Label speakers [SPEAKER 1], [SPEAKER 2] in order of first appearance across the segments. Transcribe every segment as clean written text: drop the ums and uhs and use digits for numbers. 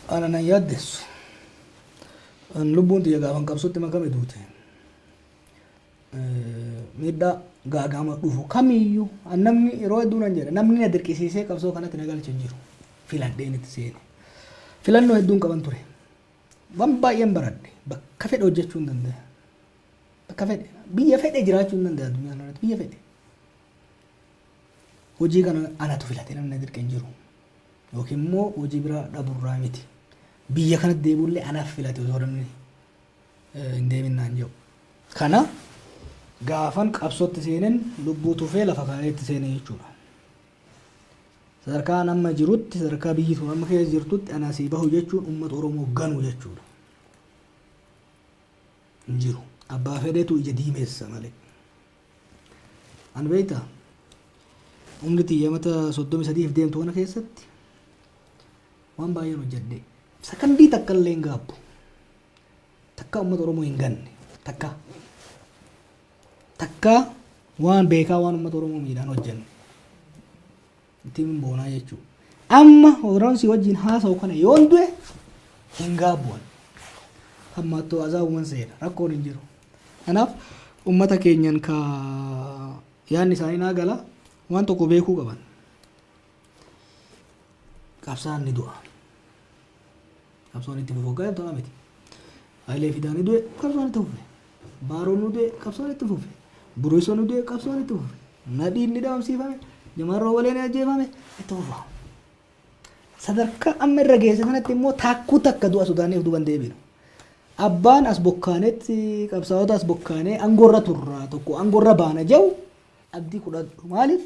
[SPEAKER 1] Ana nan yaaddessu. An lubbuun tiyya gaafan qabsootti makame duute. Miidhaa gaaga'ama dhufu kamiyyuu an namni yeroo hedduu nan jedha, namni na dirqisiisee qabsoo kanatti na galche hin jiru. Filadheen itti seene. Filannoo hedduun qaban ture. Waan baay'een baradhe. Bakka fedhe hojjechuu hin danda'a. Bakka fedhe. Biyya fedhe jiraachuu hin danda'a addunyaa kanarratti. Biyya fedhe. Hojii kana anatu filate, namni na dirqe hin jiru. Yookiin immoo hojii biraa dhaburraa miti. Biyya kanatti deebi'ullee anaaf filate osoo namni hin deemin naan jedhu. Kana gaafan qabsootti seenen lubbuu tufee lafa kaa'ee itti seene jechuudha. Sadarkaan amma jirutti, sadarkaa biyyi tun amma keessa jirtutti ana asii bahu jechuun uummata Oromoo ganu jechuudha. Hin jiru. Abbaa fedhetu ija diimeessa malee. An beektaa, umri tiyya mata 33f deemtu kana keessatti waan baay'een hojjedhe. Sakandii takka illee hin gaabbu. Takka uummata Oromoo hin ganne. Takka. Takka waan beekaa waan uummata Oromoo miidhaan hojjenne. Ittiin boonaa jechuudha. Amma yeroon si wajjin haasa'u kana yoon du'e hin gaabbu. Hammaattoo azaabuman seena. Rakkoon hin jiru. Kanaaf uummata keenyan ka yaadni isaanii naa gala, waan tokko beekuu qaban. Qabsaan ni du'a. Qabsoon itti fufu hoggaa ta'aa miti. Hayilee Fidaa ni du'e, qabsoon itti fufe. Baaroon ni du'e, qabsoon itti fufe. Buruusoon ni du'e, qabsoon itti fufe. Nadhiin ni dhabamsiifame, Jamaal Roobalee ni ajjeefame, itti fufa. Sadarkaa amma irra geesse kanatti immoo taakkuu takka du'a sodaanneef duuban deebinu. Abbaan as bokkaanetti qabsaa'ota as bokkaanee aangoorra turra, tokko aangoorra baana jedhu abdii kudhadhu. Maaliif?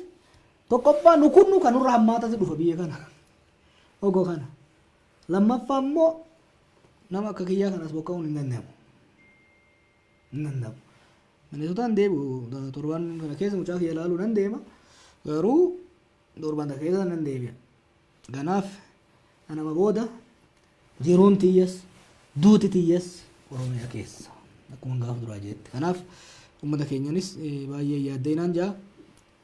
[SPEAKER 1] Tokkoffaa, nu kunnu kan nurra hammaatatu dhufa biyya kana. Ogo kana. Lammaffaa immoo nama akka kiyyaa kanas bokka'uun hin danda'amu. Hin danda'amu. Minnesotaan deebi'u torban kana keessa mucaa kiyya ilaaluu nan deema. Garuu torban kana keessa nan deebi'a. Kanaaf anama booda jiruun tiyyas duuti tiyyas Oromiyaa keessa akkuma gaafa duraa jetti. Kanaaf uummata keenyanis baay'ee yaaddeenaan jaa.